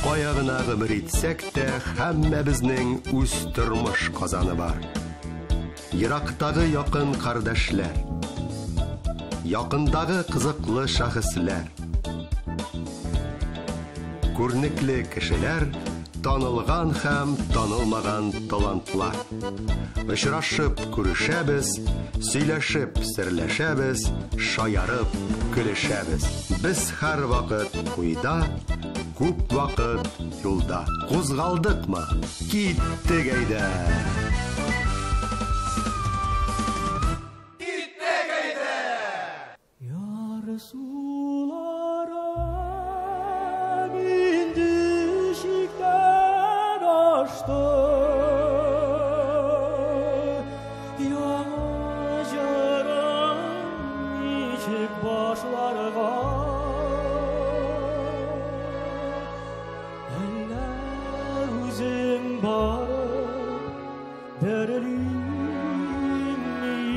Кая гына гомер итсәк тә, һәммәбезнең үз тормыш казаны бар. Ерактагы якын кардәшләр, якындагы кызыклы шәхесләр, күренекле кешеләр, танылган һәм танылмаган талантлар. Очрашып күрешәбез, сөйләшеп серләшәбез, шаярып көлешәбез. Без һәрвакыт уйда, күп вакыт юлда. Кузгалдыкмы? Киттек әйдә! Ярсуларым инде чиктән ашты. Яңа җырым ничек башларга? Әллә үзем барып бәрелим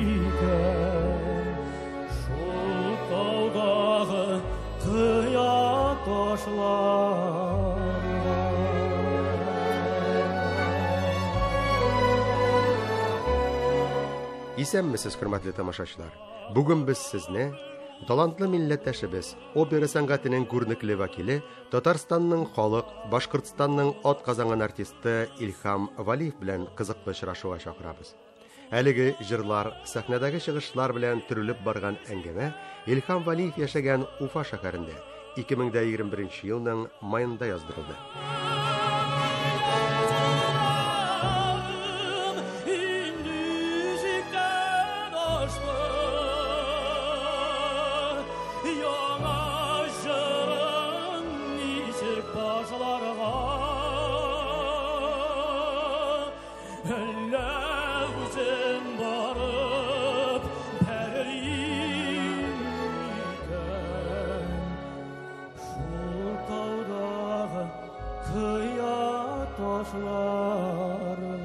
микән? Шул таудагы кыя ташларга. Исәнмесез, хөрмәтле тамашачылар. Бүген без сезне талантлы милләттәшебез, опера сәнгатенең күренекле вәкиле, Татарстанның халык, Башкортстанның атказанган артисты Илһам Валиев белән кызыклы очрашуга чакырабыз. Әлеге җырлар, сәхнәдәге чыгышлар белән төрелеп барган әңгәмә Илһам Валиев яшәгән Уфа шәһәрендә 2021 елның маенда яздырылды. Инде чиктән ашты. Яңа җырым ничек башларга? Әллә үзем барып бәрелим микән? Шул таудагы кыя ташларга.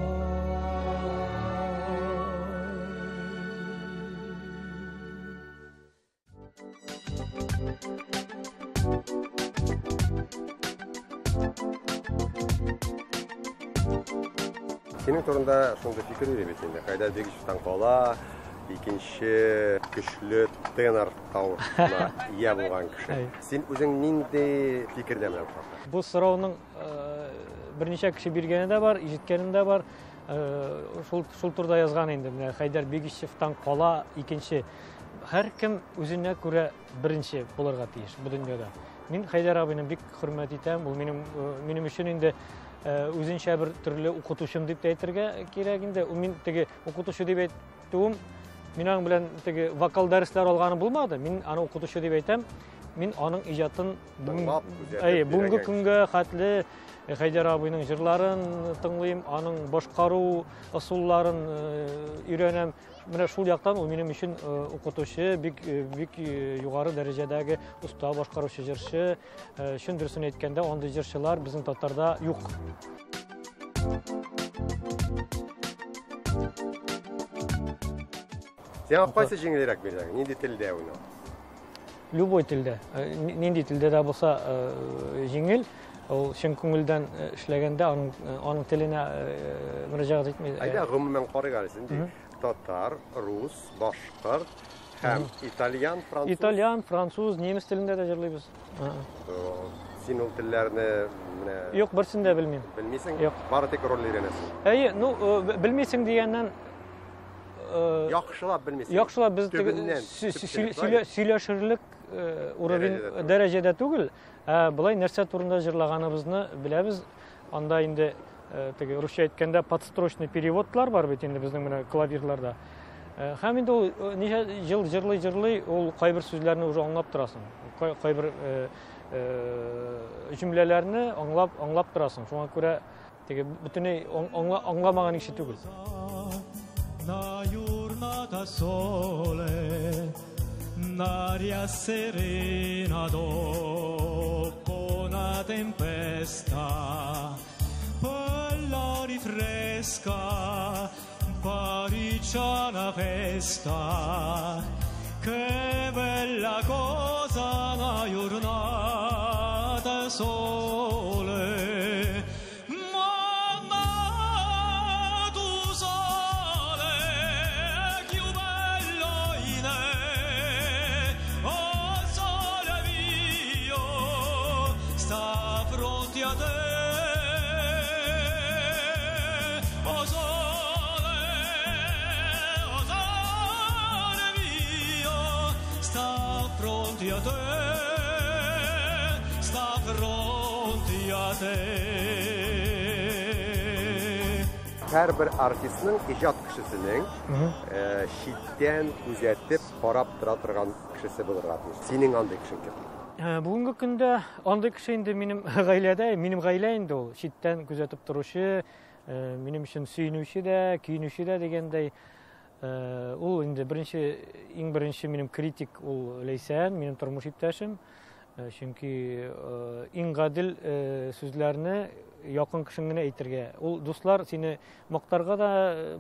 Синең турында шундый фикер йөри бит инде. Хәйдәр Бигичевтан кала икенче көчле тенор тавышына ия булган кеше. Син үзең нинди фикердә менә бу хакта? Бу сорауның берничә кеше биргәне дә бар, ишеткәнем дә бар. Шул турыда язган инде. Менә Хәйдәр Бигичевтан кала икенче. Һәркем үзенә күрә беренче булырга тиеш бу дөньяда. Мин Хәйдәр абыйны бик хөрмәт итәм. Ул минем өчен инде үзенчә бер төрле укытучым дип тә әйтергә кирәк инде. Ул мин теге укытучы дип әйтүем, мин аның белән теге вокал дәресләр алганым булмады. Мин аны укытучы дип әйтәм. Мин аның иҗатын Тыңлап, күзәтеп бүгенге өйрәнгән. көнгә хәтле Хәйдәр абыйның җырларын тыңлыйм, аның башкару ысулларын өйрәнәм. Менә шул яктан ул минем өчен укытучы, бик югары дәрәҗәдәге оста башкаручы җырчы. Чын дөресен әйткәндә, андый җырчылар безнең татарда юк. Сиңа кайсы җиңелрәк бирә? Нинди телдә уйнау? Любой телдә. Нинди телдә дә булса җиңел. Ул чын күңелдән эшләгәндә аның теленә мөрәҗәгать итми. Әйдә, гомумән карыйк әле син. Татар, рус, башкорт һәм итальян, француз. Итальян, француз, немец телендә дә җырлыйбыз. Син ул телләрне менә Юк, берсен дә белмим. Белмисең? Юк. Бары тик роль өйрәнәсең. Әйе, белмисең дигәннән, Яхшылап белмисең. Яхшылап без теге Төбеннән төпчелек бар. сөйләшерлек уровень Дәрәҗәдә дәрәҗәдә түгел. Ә былай нәрсә турында җырлаганыбызны беләбез. Анда инде теге русча әйткәндә подстрочный переводлар бар бит инде безнең менә клавирларда. Һәм инде ул ничә ел җырлый-җырлый, ул кайбер сүзләрне уже аңлап торасың. Кайбер җөмләләрне аңлап торасың. Шуңа күрә теге бөтенләй аңламаган кеше түгел. Na giornata sole, n'aria serena dopo una tempesta, poi la rifresca, pariccia una festa, che bella cosa una giornata sole. fronte a te, sta fronte a te. Һәрбер артистның, иҗат кешесенең читтән күзәтеп, карап тора торган кешесе булырга тиеш. Синең андый кешең кем? Бүгенге көндә андый кеше инде минем гаиләдә, минем гаилә инде ул. Читтән күзәтеп торучы, минем өчен сөенүче дә, көенүче дә дигәндәй. Ул инде беренче, иң беренче минем критик ул Ләйсән, минем тормыш иптәшем. Чөнки иң гадел сүзләрне якын кешең генә әйтергә. Ул дуслар сине мактарга да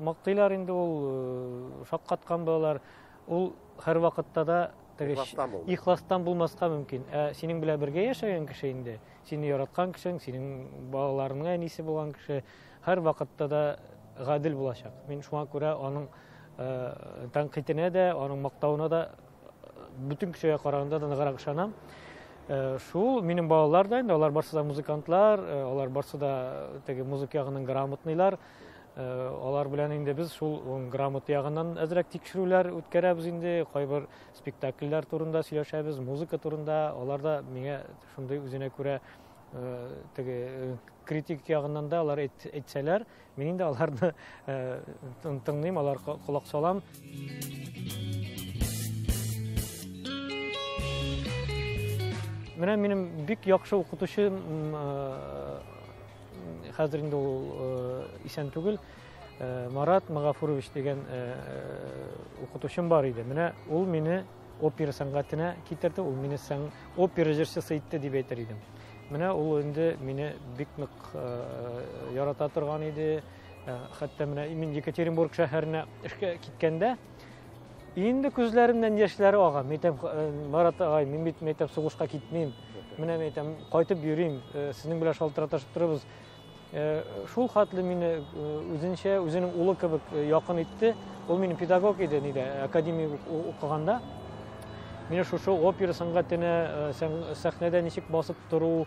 мактыйлар инде ул, шаккаткан булалар. Ул һәрвакытта да теге Ихластан булмый. ихластан булмаска мөмкин. Ә синең белән бергә яшәгән кеше инде, сине яраткан кешең, синең балаларыңның әнисе булган кеше һәрвакытта да гадел булачак. Мин шуңа күрә аның тәнкыйтенә дә, аның мактавына да бөтен кешегә караганда да ныграк ышанам. Шул минем балалар да инде, алар барсы да музыкантлар, алар барсы да теге музыка ягыннан грамотныйлар. Алар белән инде без шул грамота ягыннан әзрәк тикшерүләр үткәрәбез инде, кайбер спектакльләр турында сөйләшәбез, музыка турында. Алар да миңа шундый үзенә күрә теге критик ягыннан да алар әйтсәләр, мин инде аларны тыңлыйм, алар колак салам. Менә минем бик яхшы укытучым, хәзер инде ул исән түгел, Марат Магафурович дигән укытучым бар иде. Менә ул мине опера сәнгатенә китерде, ул мине опера җырчысы итте дип әйтер идем. Менә ул инде мине бик нык ярата торган иде. Хәтта менә мин Екатеринбург шәһәренә эшкә киткәндә, инде күзләремнән яшьләре ага. Мин әйтәм, Марат агай, мин бит, мин әйтәм, сугышка китмим. Менә мин әйтәм, кайтып йөрим, сезнең белән шалтыратышып торабыз. Шул хәтле мине үзенчә, үзенең улы кебек якын итте. Ул минем педагог иде, нидә, академия укыганда. Мине шушы опера сәнгатенә, сәхнәдә ничек басып тору,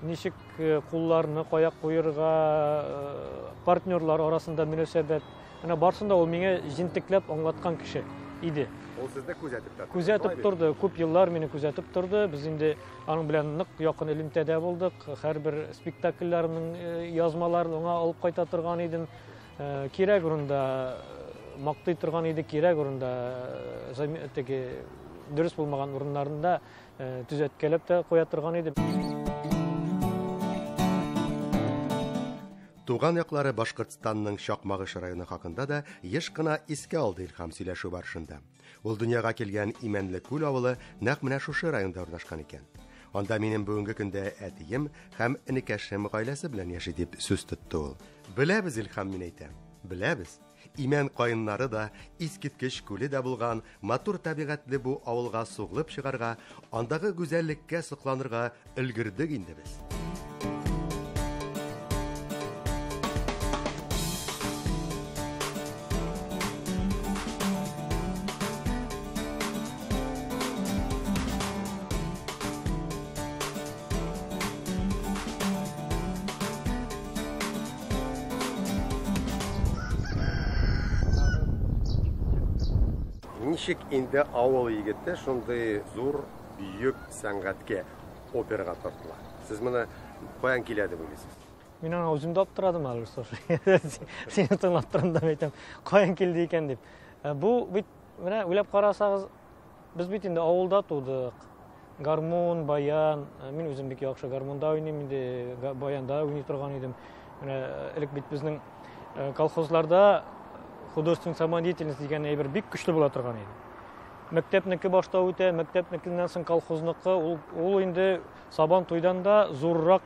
ничек кулларны кая куерга, партнерлар арасында мөнәсәбәт. Менә барсын да ул миңа җентекләп аңлаткан кеше иде. Ул сезне күзәтеп тә торды, Күзәтеп шулай бит? торды, күп еллар мине күзәтеп торды. Без инде аның белән нык якын элемтәдә булдык. Һәрбер спектакльләрнең язмаларын аңа алып кайта торган идем. Кирәк урында мактый торган иде, кирәк урында теге дөрес булмаган урыннарында төзәткәләп тә куя торган иде. Туган яклары Башкортстанның Чакмагыш районы хакында да еш кына искә алды Илһам сөйләшү барышында. Ул дөньяга килгән Имәнле күл авылы нәкъ менә шушы районда урнашкан икән. Анда минем бүгенге көндә әтием һәм энекәшем гаиләсе белән яши дип сүз тотты ул. Беләбез, Илһам, мин әйтәм. Беләбез. Имән каеннары да, искиткеч күле дә булган матур табигатьле бу авылга сугылып чыгарга, андагы гүзәллеккә сокланырга өлгердек инде без. Ничек инде авыл егете шундый зур, бөек сәнгатькә, операга тартыла? Сез моны каян килә дип уйлыйсыз? Мин аңа үзем дә аптырадым әле, слушай. Сине тыңлап торам да әйтәм, каян килде икән дип. Бу бит, менә уйлап карасагыз, без бит инде авылда тудык. Гармун, баян, мин үзем бик яхшы гармунда уйныйм инде, баянда уйный торган идем. Менә элек бит безнең колхозларда художественная самодеятельность дигән әйбер бик көчле була торган иде. Мәктәпнеке башта үтә, мәктәпнекеннән соң колхозныкы, ул инде Сабан туйдан да зуррак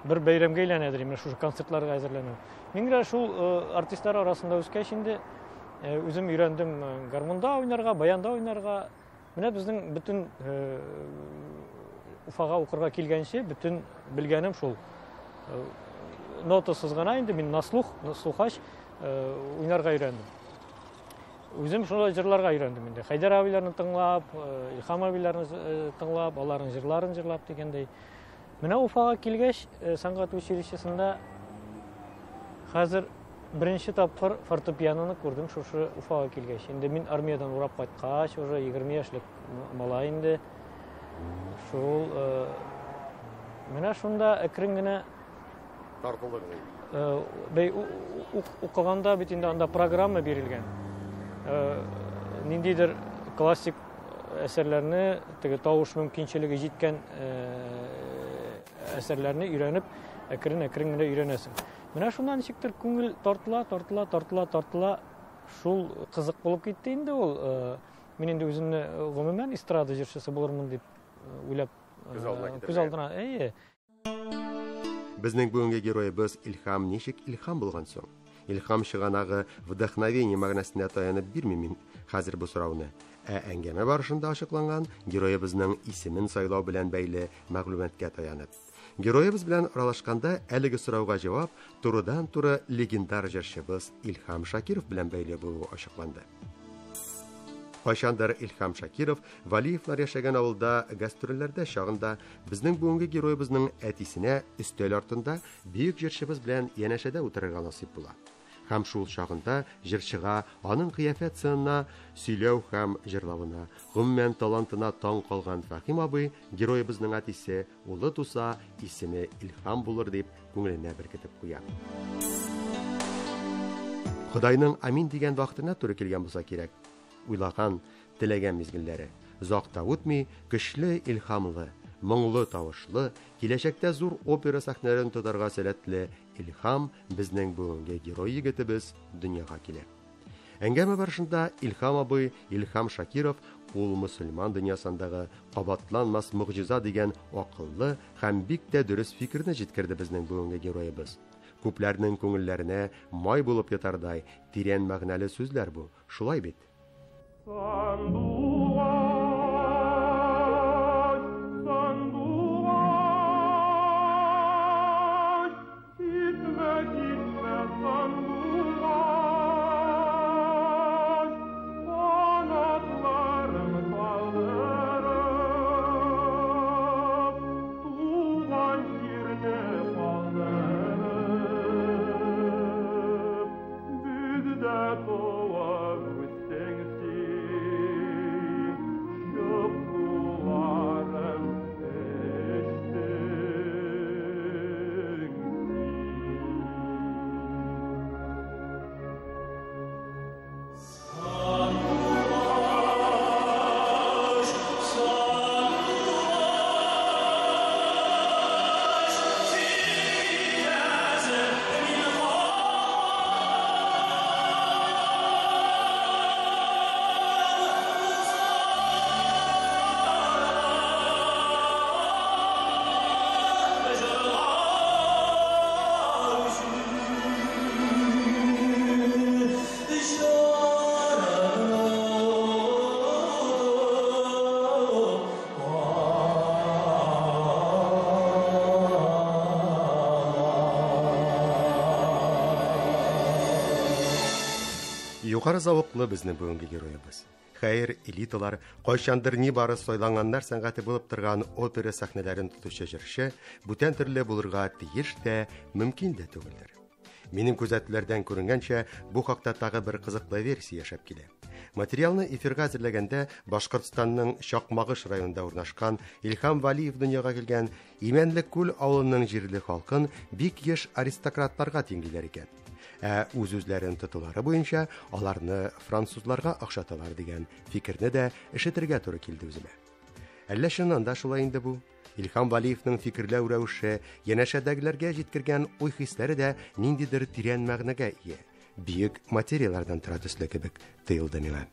бер бәйрәмгә әйләнәдер, менә шушы концертларга әзерләнү. Мин генә шул артистлар арасында үскәч инде үзем өйрәндем гармунда уйнарга, баянда уйнарга. Менә безнең бөтен Уфага укырга килгәнче бөтен белгәнем шул. Нотасыз гына инде мин на слух, на слухач уйнарга өйрәндем. Үзем шулай җырларга өйрәндем инде. Хәйдәр абыйларны тыңлап, Илһам абыйларны тыңлап, аларның җырларын җырлап дигәндәй. Менә Уфага килгәч, сәнгать училищесында хәзер беренче тапкыр фортепианоны күрдем шушы Уфага килгәч. Инде мин армиядән урап кайткач, уже 20 яшьлек малай инде. Шул менә шунда әкрен генә тартылдыгыз. Бәй укыганда бит инде анда программа бирелгән. Ниндидер классик әсәрләрне, теге тавыш мөмкинчелеге җиткән әсәрләрне өйрәнеп, әкрен-әкрен генә өйрәнәсең. Менә шуннан ничектер күңел тартыла, тартыла, тартыла, тартыла. Шул кызык булып китте инде ул. Мин инде үземне гомумән эстрада җырчысы булырмын дип уйлап күз алдына. Әйе. Безнең бүгенге героебыз Илһам ничек илһам булган соң? Илһам чыганагы вдохновение мәгънәсенә таянып бирмим мин хәзер бу сорауны. Ә әңгәмә барышында ачыкланган героебызның исемен сайлау белән бәйле мәгълүматка таянып. Героебыз белән аралашканда әлеге сорауга җавап турыдан-туры легендар җырчыбыз Илһам Шакиров белән бәйле булуы ачыкланды. Кайчандыр Илһам Шакиров Валиевлар яшәгән авылда гастрольләрдә чагында безнең бүгенге героебызның әтисенә өстәл артында бөек җырчыбыз белән янәшәдә утырырга насыйп була. Һәм шул чагында җырчыга аның кыяфәт сынына, сөйләү һәм җырлавына, гомумән талантына таң калган Фәһим абый героебызның әтисе улы туса, исеме Илһам булыр дип күңеленә беркетеп куя. Ходайның амин дигән вакытына туры килгән булса кирәк. Уйлаган, теләгән мизгелләре. Озак та үтми, көчле илһамлы, моңлы тавышлы, киләчәктә зур опера сәхнәләрен тотарга сәләтле Илһам безнең бүгенге герой егетебез дөньяга килә. Әңгәмә барышында Илһам абый, Илһам Шакиров ул мөселман дөньясындагы кабатланмас могҗиза дигән акыллы һәм бик тә дөрес фикерне җиткерде безнең бүгенге героебыз. Күпләрнең күңелләренә май булып ятардай тирән мәгънәле сүзләр бу, шулай бит? Сандугач, сандугач, китмә, китмә, сандугач, канатларың калдырып, туган җирне калдырып, бездә туып үстең син, чык суларын эчтең син. Югары зәвыклы безнең бүгенге героебыз. Хәер, элиталар кайчандыр нибары сайланганнар сәнгате булып торган опера сәхнәләрен тотучы җырчы бүтән төрле булырга тиеш тә, мөмкин дә түгелдер. Минем күзәтүләрдән күренгәнчә, бу хакта тагы бер кызыклы версия яшәп килә. Материалны эфирга әзерләгәндә Башкортстанның Чакмагыш районында урнашкан Илһам Валиев дөньяга килгән Имәнле күл авылының җирле халкын бик еш аристократларга тиңлиләр икән. Ә үз-үзләрен тотулары буенча аларны французларга охшаталар дигән фикерне дә ишетергә туры килде үземә. Әллә чыннан да шулай инде бу? Илһам Валиевның фикерләү рәвеше, янәшәдәгеләргә җиткергән уй-хисләре дә ниндидер тирән мәгънәгә ия, бөек материялардан тора төсле кебек тоелды миңа.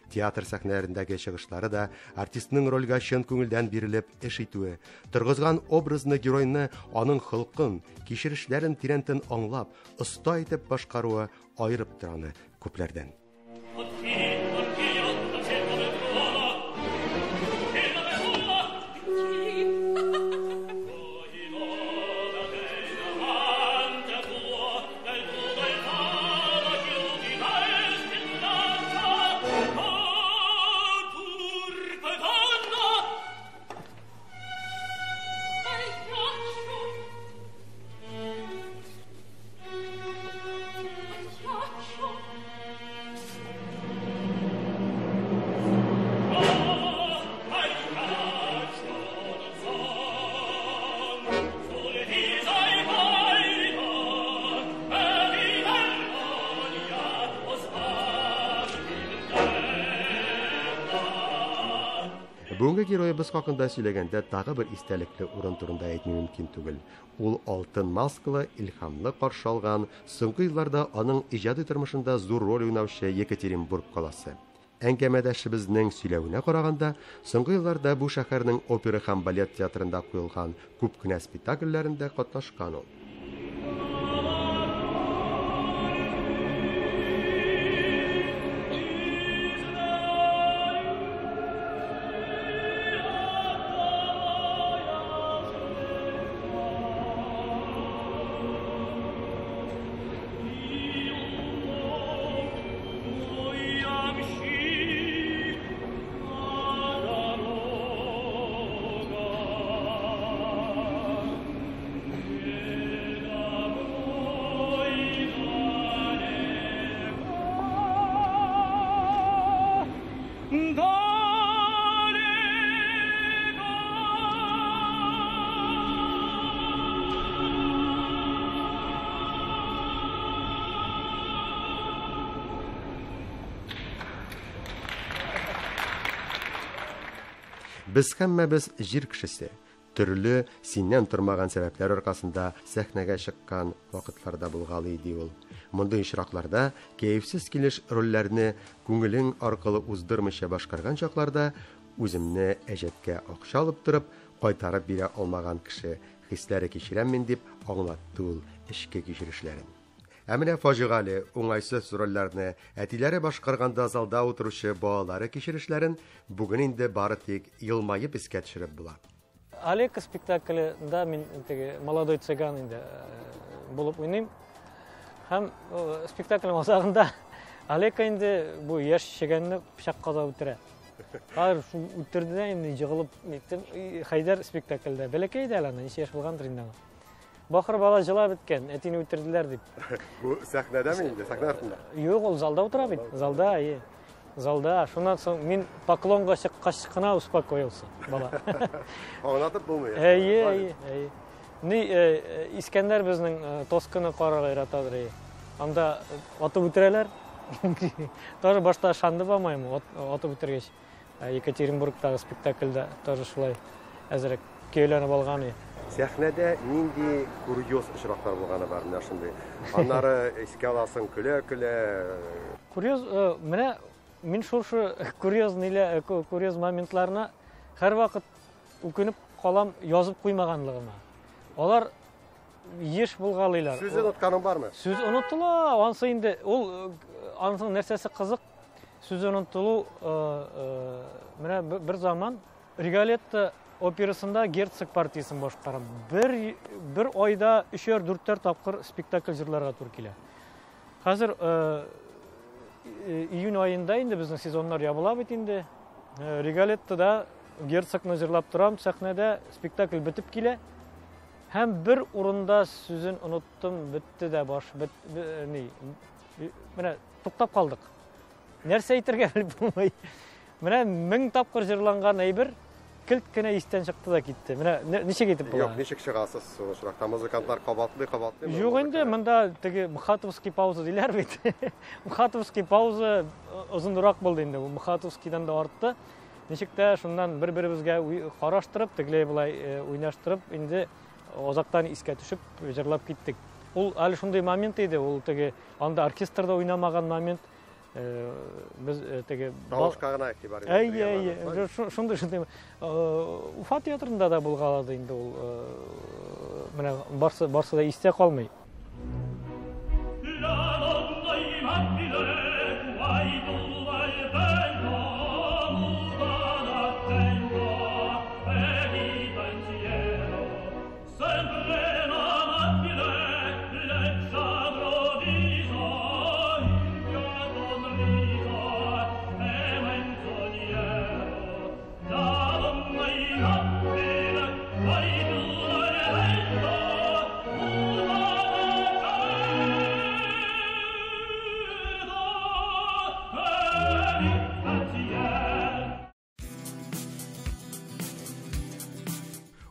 Театр сәхнәләрендәге чыгышлары да артистның рольгә чын күңелдән бирелеп эш итүе, торгызган образны геройны, аның холкын, кичерешләрен тирәнтен аңлап, оста итеп башкаруы аерып тора аны күпләрдән. Pagliaccio! Pagliaccio! героебыз хакында сөйләгәндә тагы бер истәлекле урын турында әйтми мөмкин түгел. Ул алтын маскалы, илһамлы каршы алган, соңгы елларда аның иҗади тормышында зур роль уйнаучы Екатеринбург каласы. Әңгәмәдәшебезнең сөйләвенә караганда, соңгы елларда бу шәһәрнең опера һәм балет театрында куелган күп кенә спектакльләрендә катнашкан ул. Без һәммәбез җир кешесе. Төрле синнән тормаган сәбәпләр аркасында сәхнәгә чыккан вакытларда булгалый, ди ул. Мондый очракларда кәефсез килеш рольләрне күңелең аркылы уздырмыйча башкарган чакларда үземне әҗәткә акча алып торып, кайтарып бирә алмаган кеше хисләре кичерәм мин, дип аңлатты ул эчке кичерешләрен. Ә менә фаҗигале, уңайсыз рольләрне әтиләре башкарганда залда утыручы балалары кичерешләрен бүген инде бары тик елмаеп искә төшереп була. Алеко спектаклендә мин теге молодой цыган инде булып уйныйм. Һәм спектакльнең азагында Алеко инде бу яшь чегәнне пычак кадап үтерә. Хәзер шул үтерде дә инде җыгылып ниттем. Хәйдәр спектакльдә бәләкәй дә әле анда, ничә яшь булгандыр инде аңа. Бахыр бала җылап беткән, әтине үтерделәр дип. Бу сәхнәдәме инде, сәхнә артында? Юк, ул залда утыра бит. Залда, әйе. Залда. Шуннан соң мин поклонга чыккач кына успокоился бала. Аңлатып булмый. Әйе, әйе, әйе. Ни, Искәндәр безнең Тосканы карарга яратадыр, әйе. Анда атып үтерәләр. Тоже башта ышанды, по-моему, атып үтергәч. Екатеринбургтагы спектакльдә тоже шулай әзрәк көйләнеп алган иде. Сәхнәдә нинди курьез очраклар булганы бар менә шундый. Аннары искә аласың, көлә-көлә. Курьез, менә мин шушы курьез нилә, курьез моментларына һәрвакыт үкенеп калам язып куймаганлыгыма. Алар еш булгалыйлар. Сүз онытканың бармы? Сүз онытыла, ансы инде ул анысының нәрсәсе кызык? Сүз онытылу, менә бер заман Риголетто операсында герцог партиясен башкарам. Бер айда өчәр, дүртәр тапкыр спектакль җырларга туры килә. Хәзер июнь аенда инде безнең сезоннар ябыла бит инде. Риголеттода герцогны җырлап торам сәхнәдә, спектакль бетеп килә. Һәм бер урында сүзен оныттым, бетте дә баш, бет, ни, менә туктап калдык. Нәрсә әйтергә белеп булмый. Менә 1000 тапкыр җырланган әйбер килт кенә истән чыкты да китте. Менә ничек әйтеп була? Юк, ничек чыгасыз шул очракта? Музыкантлар кабатлый, кабатлый. Юк инде, монда теге Мхатовский пауза диләр бит. Мхатовский пауза озынрак булды инде. Бу Мхатовскийдан да артты. Ничек тә шуннан бер-беребезгә караштырып, тегеләй болай уйнаштырып, инде азактан искә төшеп җырлап киттек. Ул әле шундый момент иде, ул теге анда оркестрда уйнамаган момент. Без теге тавышка гына игътибар итеп. Әйе, әйе. Шундый шундый Уфа театрында да булгалады инде ул. Менә барсы барсы да истә калмый.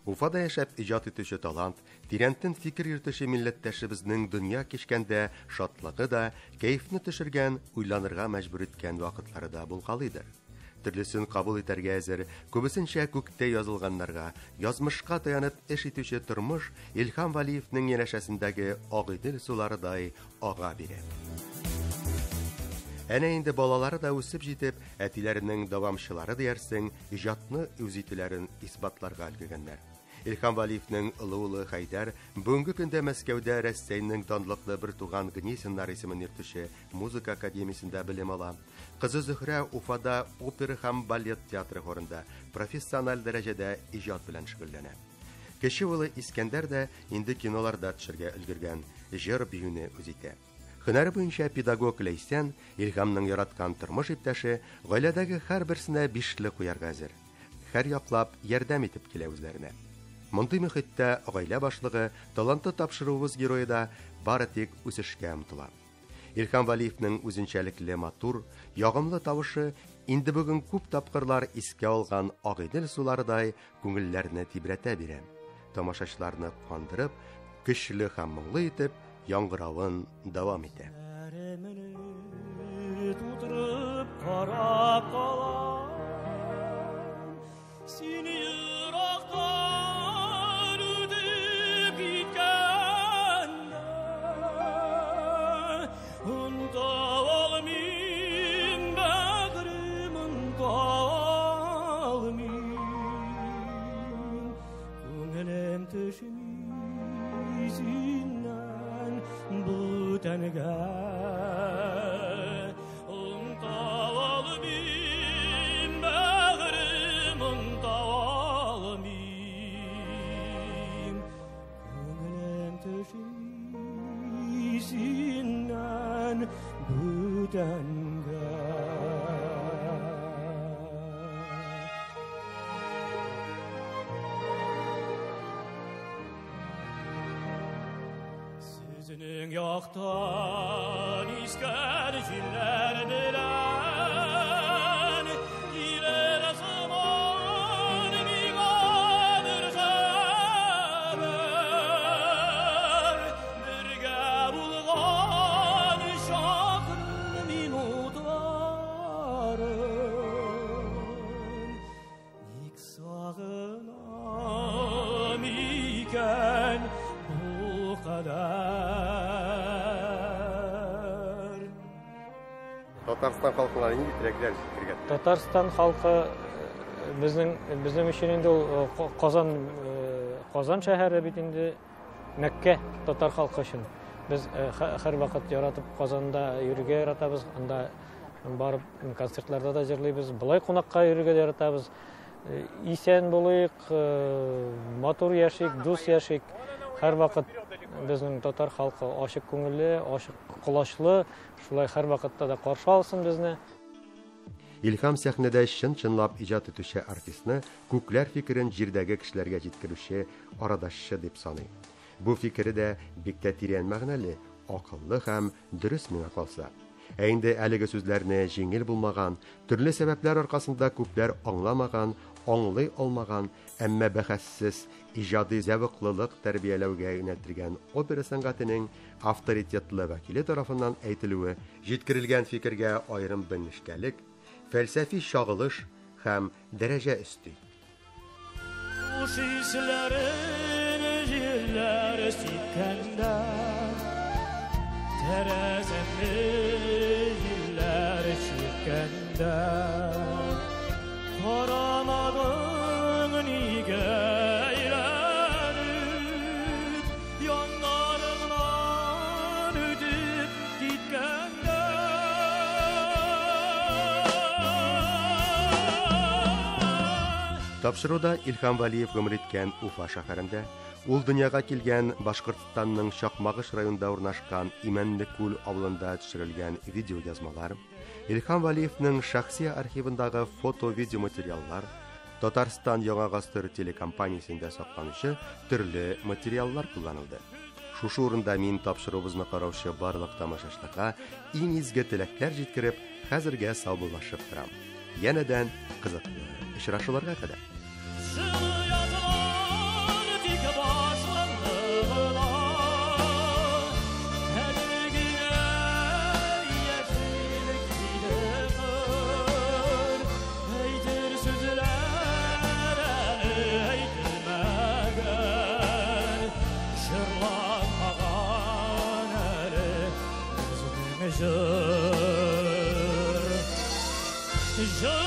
Уфада яшәп иҗат итүче талант, тирәнтен фикер йөртүче милләттәшебезнең дөнья кичкәндә шатлыгы да, кәефне төшергән, уйланырга мәҗбүр иткән вакытлары да булгалыйдыр. төрлесен кабул итәргә әзер, күбесенчә күктә язылганнарга, язмышка таянып эш итүче тормыш Илһам Вәлиевнең янәшәсендәге Агыйдел суларыдай ага бирә. Әнә инде балалары да үсеп җитеп, әтиләренең дәвамчылары диярсең, иҗатны үз итүләрен исбатларга өлгергәннәр. Илһам Вәлиевнең олы улы Хәйдәр бүгенге көндә Мәскәүдә Рәсәйнең данлыклы бер туган Гнесиннар исемен йөртүче музыка академиясендә белем ала. Кызы Зөһрә Уфада опера һәм балет театры хорында профессиональ дәрәҗәдә иҗат белән шөгыльләнә. Кече улы Искәндәр дә инде киноларда төшергә өлгергән, җыр биюне үз итә. Һөнәре буенча педагог Ләйсән, Илһамның яраткан тормыш иптәше, гаиләдәге һәрберсенә бишле куярга әзер. Һәр яклап ярдәм итеп килә үзләренә. Мондый мөхиттә гаилә башлыгы, талантлы тапшыруыбыз герое да бары тик үсешкә омтыла. Илһам Вәлиевнең үзенчәлекле матур, ягымлы тавышы инде бүген күп тапкырлар искә алган Агыйдел суларыдай күңелләрне тибрәтә бирә. Тамашачыларны куандырып, көчле һәм моңлы итеп яңгыравын дәвам итә. Тутырып карап калам, сине ерактан үтеп киткәндә, оныта алмыйм, бәгърем, оныта алмыйм. Күңелем төшми синнән бүтәнгә. Оныта алмыйм, бәгърем, оныта алмыйм. Күңелем төшми синнән бүтәнгә. Сезнең яктан искән җилләр белән килер сыман миңа бер хәбәр. Бергә булган чакрым минутларын ник сагынам икән бу кадәр? Татарстан халкына нинди теләкләр җиткергән? Татарстан халкы безнең өчен инде ул Казан шәһәре бит инде Мәккә татар халкы өчен. Без һәрвакыт яратып Казанда йөрергә яратабыз, анда барып концертларда да җырлыйбыз, болай кунакка йөрергә дә яратабыз. Исән булыйк, матур яшик, дус яшик. Һәрвакыт безнең татар халкы ачык күңелле, ачык колачлы, шулай һәрвакытта да каршы алсын безне. Илһам сәхнәдә чын-чынлап иҗат итүче артистны күкләр фикерен җирдәге кешеләргә җиткерүче арадашчы дип саный. Бу фикере дә бик тә тирән мәгънәле, акыллы һәм дөрес миңа калса. Ә инде әлеге сүзләрне җиңел булмаган, төрле сәбәпләр аркасында күпләр аңламаган, аңлый алмаган, әмма бәхәссез иҗади зәвыклылык тәрбияләүгә юнәлтелгән опера сәнгатенең авторитетлы вәкиле тарафыннан әйтелүе җиткерелгән фикергә аерым бер нечкәлек, фәлсәфи чагылыш һәм дәрәҗә өсти. Хуш исләрен җилләр сипкәндә, тәрәзәмне җилләр чирткәндә, карамадың нигә әйләнеп, яннарыңнан үтеп киткәндә. Тапшыруда Илһам Вәлиев гомер иткән Уфа шәһәрендә, ул дөньяга килгән Башкортстанның Чакмагыш районында урнашкан Имәнлекүл авылында төшерелгән видеоязмалар, Илһам Вәлиевнең шәхси архивындагы фото-видео материаллар, Татарстан Яңа гасыр телекомпаниясендә сакланучы төрле материаллар кулланылды. Шушы урында мин тапшыруыбызны караучы барлык тамашачыларга иң изге теләкләр җиткереп, хәзергә саубуллашып торам. Янәдән кызыклы очрашуларга кадәр. Җылы язлар тик башланды гына, әле генә яшел килде кыр. Җыр. Җыр.